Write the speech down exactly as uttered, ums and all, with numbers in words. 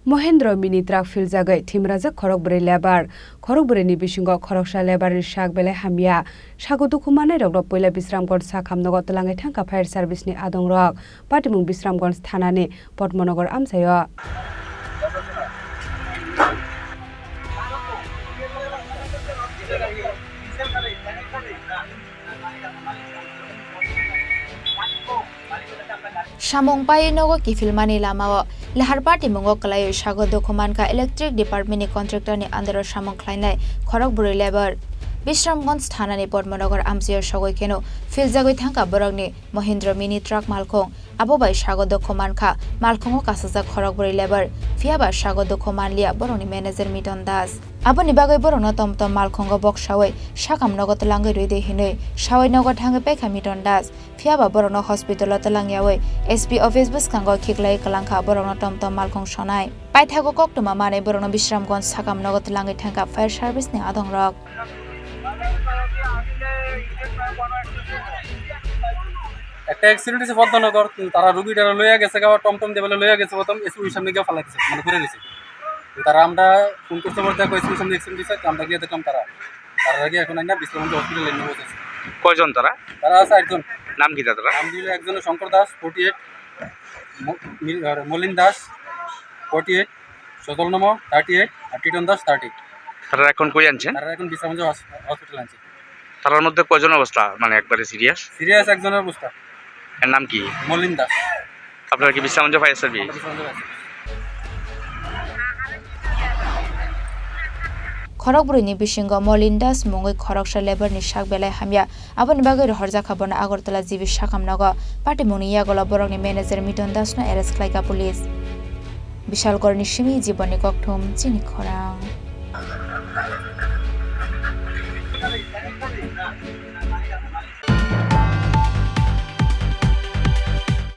Mohendro mini truck philjagwi thimrajak khorokbrwi lebar. Khorokbrwini bisingo khoroksa lebarni sak belai hamya. Sago dukhu mannairokno puila Bisramganj sakham nogo twlangwi thangkha fire service ni adongrok. Patimung Bisramganj thanani Padmanagar amchaio. Samung paiwi nogo kiphilmani lamao lahar patimungo kwlaiwi sago dukhu mankha electric department ni contractor ni under o samung khlainai khorokbrwi lebar. Bisramganj thanani Padmanagar amchaio sogwi kheno philjagwi thangkha borokni Mahindra mini truck malkhung. Abo bai sago dukhu mankha malkhungo kasajak khorokbrwi lebar, phiyaba sago dukhu manliya borokni manager Miton Das. Aboni bagwi borokno tom tom malkhungo boksawi sakam nogo twlangwi rwidi hinwi sawi nogo thangwi paikha Miton Das. Phiyaba borokno hospital o twlangyawi S P office bwskango khiklaiwi kwlangkha borokno tom tom malkhung sonai. Paithago koktwma manwi borokno Bisramganj sakam nogo twlangwi thangkha fire service ni adongrok. একটা অ্যাক্সিডেন্ট হয়েছে পদ্মনগর, তো তারা রুগীটা লইয়া গেছে গা, টমটম দিয়ে বলে লইয়া গেছে প্রথম, এসপি সামনে গিয়ে ফালাই দিছে, মানে পড়ে গেছে। তো তারা আমরা ফোন করতে বলতে কই এসপি সামনে অ্যাক্সিডেন্ট হয়েছে, তো আমরা গিয়ে দেখলাম তারা, তারা আগে এখন আইনা বিশ্রামগঞ্জ হসপিটালে নিয়ে বসেছে। কয়জন তারা? তারা আছে চারজন। নাম কি তারা? নাম দিল একজনের শঙ্কর দাস, ফোর্টি এইট, ম-, মিল-, আর মলিন দাস, ফোর্টি এইট, সজল নম, থার্টি এইট, আর টিটন দাস, থার্টি। তারা এখন কই আনছেন? তারা এখন বিশ্রামগঞ্জ হস-, হসপিটাল আনছে। তারার মধ্যে কয়জন অবস্থা, মানে, একবারে সিরিয়াস? সিরিয়াস একজনের অবস্থা। এর নাম কি? মলিন দাস। আপনারা কি বিশ্রামগঞ্জ ফায়ার সার্ভিস? আমরা Bishramganj fire service. Khorokbrwini bisingo Molin Das mungwi khoroksa lebar ni sak belai hamya. Aboni bagwi rohorjakha bono Agartala G B sakam nogo. Patimungni yagulo borokni manager Miton Das no arrest khlaikha police. Bishalgarh ni simi Jibon ni kokthum chini khorang.